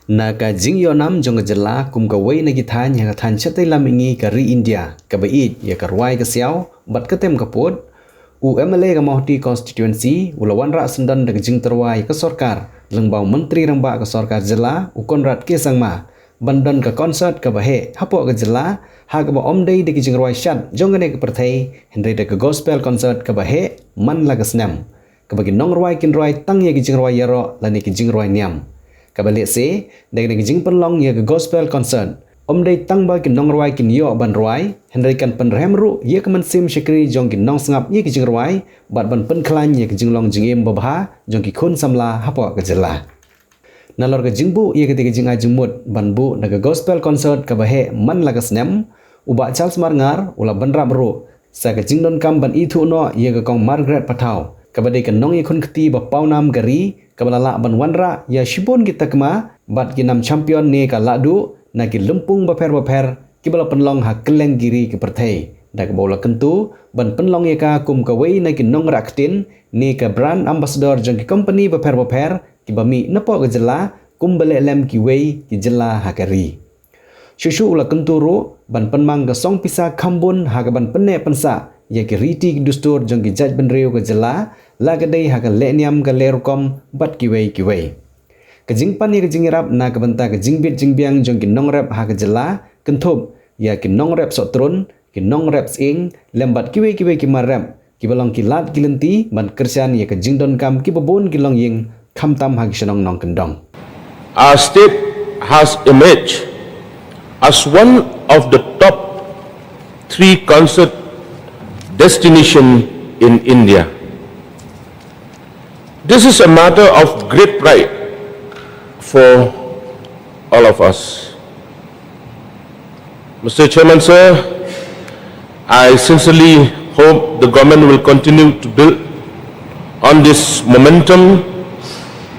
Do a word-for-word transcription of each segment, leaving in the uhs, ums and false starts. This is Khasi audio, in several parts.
Na ka jingïohnam jong ka jylla kum kawei na ki thaiñ ha ka thaiñ shatei lam mihngi ka ri India kaba ïeit ïa ka rwai ka siaw bad ka tem ka pud, u M L A ka Mawhati Constituency u la wanrah syndon da ka jingtyrwa ïa ka sorkar lyngba u Myntri Rangbah ka sorkar jylla u Conrad K Sangma ban don ka concert kaba heh hapoh ka jylla, ha kaba ym dei da ki jingrwai shad jong kane ka pyrthei, hynrei da ka gospel concert kaba heh man la ka snem, kaba ki nongrwai kin rwai tang ïa ki jingrwai ïaroh lane ki jingrwai niam. Kaba lehse da kane ka jingpynlong ïa ka gospel concert, ym dei tang ba ki nongrwai kin ïoh ban rwai, hynrei kan pynrhem ruh ïa ka mynsiem shakri jong ki nongsngap ïa ki jingrwai bad ban pynkhlaiñ ïa ka jinglong jingim babha jong ki khun samla hapoh ka jylla. Nalor ka jingbuh ïa katei ka jingai jingmut ban buh na ka gospel concert kaba heh man la ka snem, u Bah Charles Marngar u la bynrap ruh sa ka jingdonkam ban ithuh noh ïa ka Kong Margaret Pathaw, kaba dei ka nongïakhun kti ba pawnam ka ri, kaba la lah ban wanrah ïa shibun ki takma bad ki nam champion ne ka lahduh na ki lympung bapher bapher kiba la pynlong ha kylleng ki ri ki pyrthei, da kaba u la kyntu ban pynlong ïa ka kum kawei na ki nongrah ktien ne ka brand ambassador jong ki kompani bapher bapher kiba mih napoh ka jylla, kumba leh lem kiwei ki jylla ha ka ri. Shuh shuh u la kyntu ruh ban pynmang ka song pisa kham bun ha kaban pynneh pynsah ïa ki riti ki dustur jong ki jaitbynriew ka jylla, la ka dei ha ka lehniam ka lehrukom bad kiwei kiwei. Ka jingpan ïa ka jingïarap na ka bynta ka jingbit jingbiang jong ki nongrep ha ka jylla, kynthup ïa ki nongrep sohtrun, ki nongrep sying lem bad kiwei kiwei ki mar rep kiba long ki lad ki lynti ban kyrshan ïa ka jingdonkam kiba bun ki longïing, khamtam ha ki shnong nongkyndong. Our state has emerged as one of the top three concert destination in India. This is a matter of great pride for all of us. Mister Chairman, sir, I sincerely hope the government will continue to build on this momentum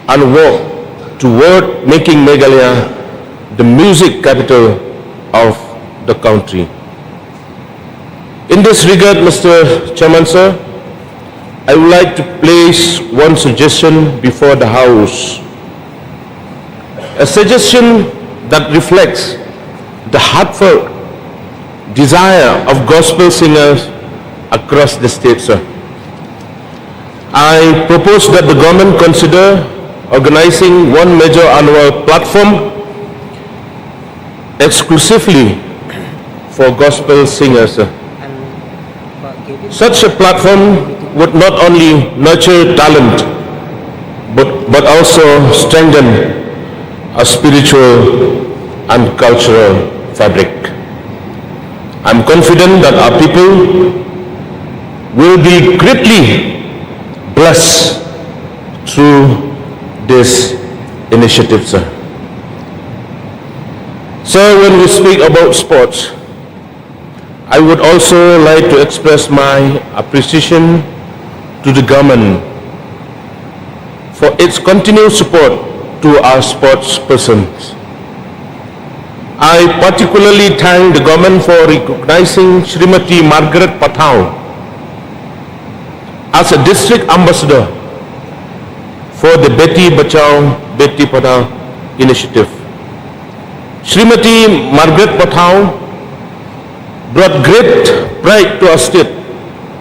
and work toward making Meghalaya the music capital of the country. In this regard, Mister Chairman, sir, I would like to place one suggestion before the House. A suggestion that reflects the heartfelt desire of gospel singers across the state, sir. I propose that the government consider organizing one major annual platform exclusively for gospel singers. Such a platform would not only nurture talent, but, but also strengthen our spiritual and cultural fabric. I'm confident that our people will be greatly blessed through this initiative, sir. Sir, when we speak about sports, I would also like to express my appreciation to the government for its continued support to our sports persons. I particularly thank the government for recognizing Srimati Margaret Pathaw as a district ambassador for the Beti Bachao Beti Padhao initiative. Srimati Margaret Pathaw brought great pride to our state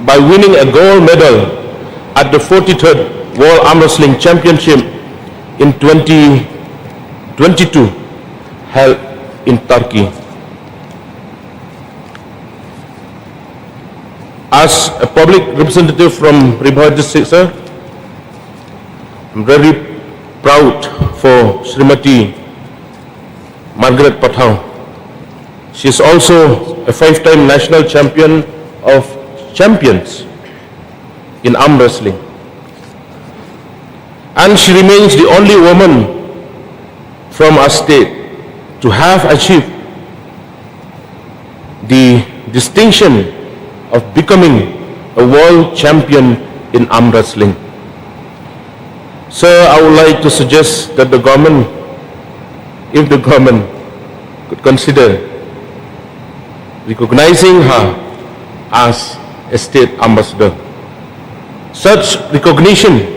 by winning a gold medal at the forty-third World Arm Wrestling Championship in twenty twenty-two, held in Turkey. As a public representative from Ri Bhoi District, sir, I'm very proud for Srimati Margaret Pathaw. She is also a five-time national champion of champions in arm wrestling. And she remains the only woman from our state to have achieved the distinction of becoming a world champion in arm wrestling. Sir, I would like to suggest that the government, if the government could consider recognizing her as a state ambassador. Such recognition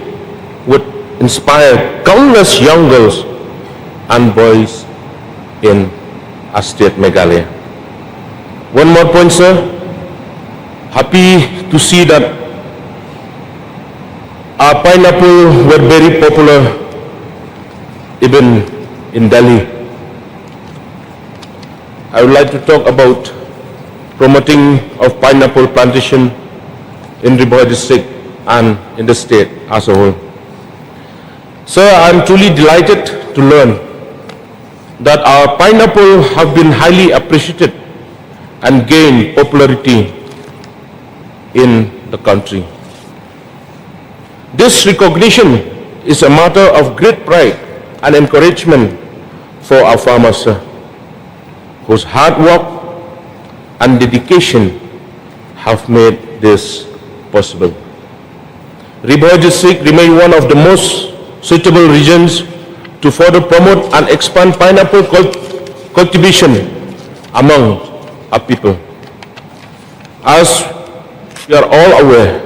would inspire countless young girls and boys in our state Meghalaya. One more point, sir. Happy to see that our pineapple were very popular even in Delhi. I would like to talk about promoting of pineapple plantation in Ri Bhoi district and in the state as a whole. Sir, I am truly delighted to learn that our pineapple have been highly appreciated and gained popularity in the country. This recognition is a matter of great pride and encouragement for our farmers, sir, whose hard work and dedication have made this possible. Ri Bhoi district remain one of the most suitable regions to further promote and expand pineapple cult- cultivation among our people. As we are all aware,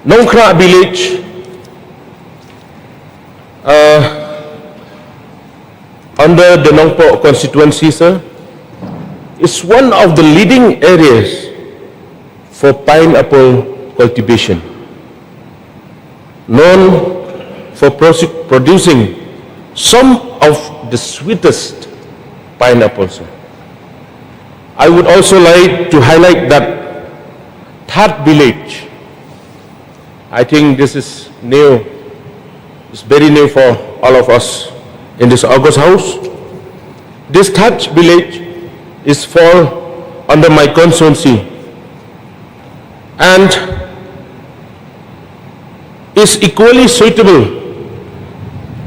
Nongkhrah village, uh, under the Nongpoh constituency, sir, is one of the leading areas for pineapple cultivation, known for proce- producing some of the sweetest pineapples, sir. I would also like to highlight that That village, I think this is new, it's very new for all of us in this August House. This Thatch village is fall under my constituency and is equally suitable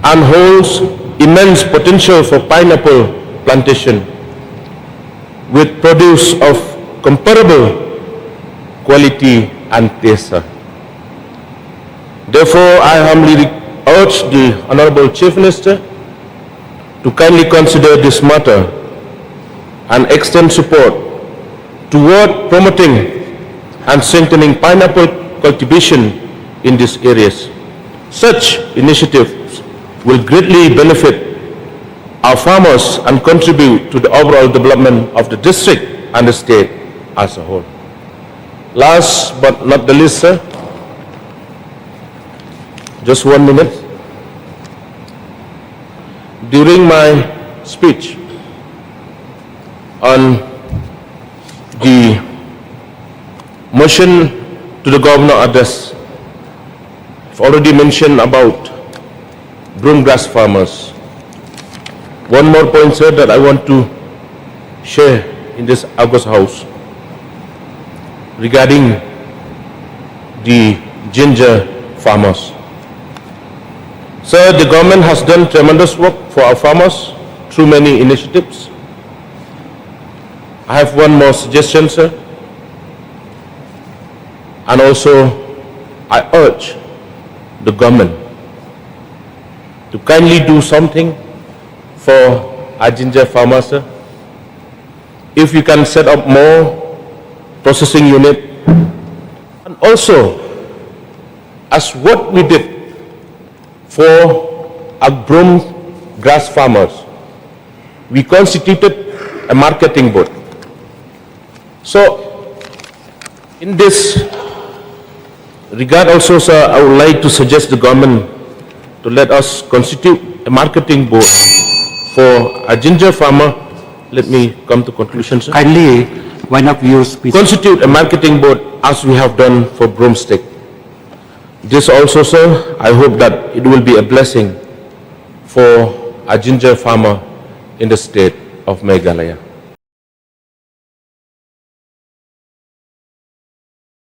and holds immense potential for pineapple plantation with produce of comparable quality and taste. Therefore, I humbly urge the Honorable Chief Minister to kindly consider this matter and extend support toward promoting and strengthening pineapple cultivation in these areas. Such initiatives will greatly benefit our farmers and contribute to the overall development of the district and the state as a whole. Last but not the least, sir, just one minute. During my speech on the motion to the governor address, I've already mentioned about broom grass farmers. One more point, sir, that I want to share in this August House regarding the ginger farmers. Sir, the government has done tremendous work for our farmers through many initiatives. I have one more suggestion, sir. And also, I urge the government to kindly do something for our ginger farmers, sir. If we can set up more processing unit, and also, as what we did for our broom grass farmers, we constituted a marketing board. So, in this regard also, sir, I would like to suggest the government to let us constitute a marketing board for a ginger farmer. Let me come to conclusion, sir. Kindly wind up your speech. Constitute a marketing board as we have done for broomstick. This also, sir, I hope that it will be a blessing for a ginger farmer in the state of Meghalaya.